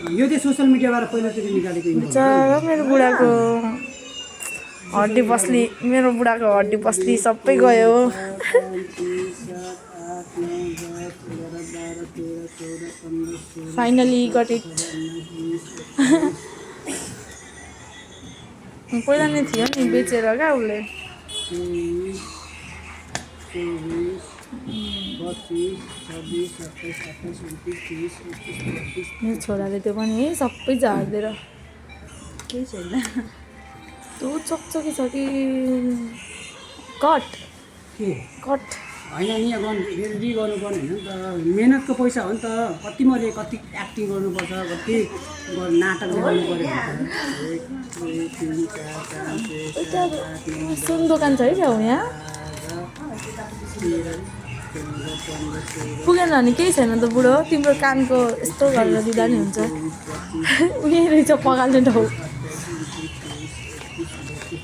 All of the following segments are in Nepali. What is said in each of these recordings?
यो चाहिँ सोसल मिडियाबाट पहिलोचोटि निकालेको इमेज बिचरा मेरो बुढाको हड्डी पस्ली मेरो बुढाको हड्डी पस्ली सबै गयो। Finally got it. पहिला नै थियो नि बेचेर क्या उसले। मेरो छोराले त्यो पनि है सबै झारिदिएर केही छैन। त्यो चकचकी छ कि कट के कट होइन नि अब रेडी गर्नुपर्ने होइन नि त मेहनतको पैसा हो नि त कति मैले कति एक्टिङ गर्नुपर्छ कति नाटक गर्नु पऱ्यो सुन दोकान छ है क्या हो यहाँ पुगेन भने केही छैन त बुढो तिम्रो कानको यस्तो गरेर दिँदा नि हुन्छ। उयो रहेछ पगाल्ने ठाउँ।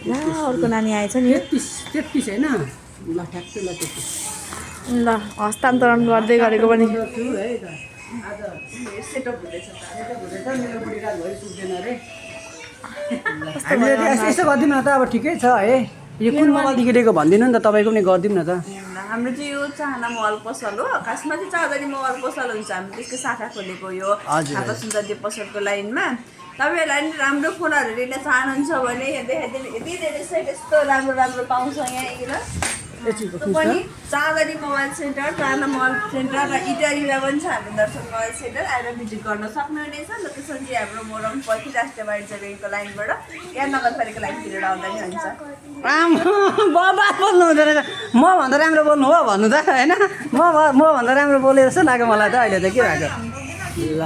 ला अर्को नानी आएछ नि 33 होइन ल ठ्याक्कै ल 33 ल हस्तान्तरण गर्दै गरेको पनि गर्छु है त आज सेटअप हुँदैछ मेरो बुढीरात भरि सुत्दैन अरे हामीले यसो गरिदिउँ न त अब ठिकै छ है यो कुन मोबाइलदेखि लिएको भनिदिनु नि त तपाईँको पनि गरिदिउँ न त। हाम्रो चाहिँ यो चाहना मोबाइल पसल हो। खासमा चाहिँ चाहदानी मोबाइल पसल हुन्छ। हामी त्यसको शाखा खोलेको यो थापा सुन्दर पसलको लाइनमा। तपाईँहरूलाई नि राम्रो फोनहरू लिन चाहनुहुन्छ भने देखाइदिनु यति धेरै सेट यस्तो राम्रो राम्रो पाउँछ यहाँनिर। पनि चाहदानी मोबाइल सेन्टर चाहना मोबाइल सेन्टर र इटालीमा पनि छ हाम्रो दर्शन मोबाइल सेन्टर आएर भिजिट गर्न सक्नुहुनेछ। लोकेसन चाहिँ हाम्रो मोरङ पछि राष्ट्रिय वाणिज्य ब्याङ्कको लाइनबाट यहाँ नगरपालिका लाइनतिर आउँदा नि हुन्छ। बाबा बोल्नु हुँदो रहेछ म भन्दा राम्रो बोल्नु हो भन्नु त होइन म भन्दा राम्रो बोले जस्तो लाग्यो मलाई त अहिले त के भएको ल।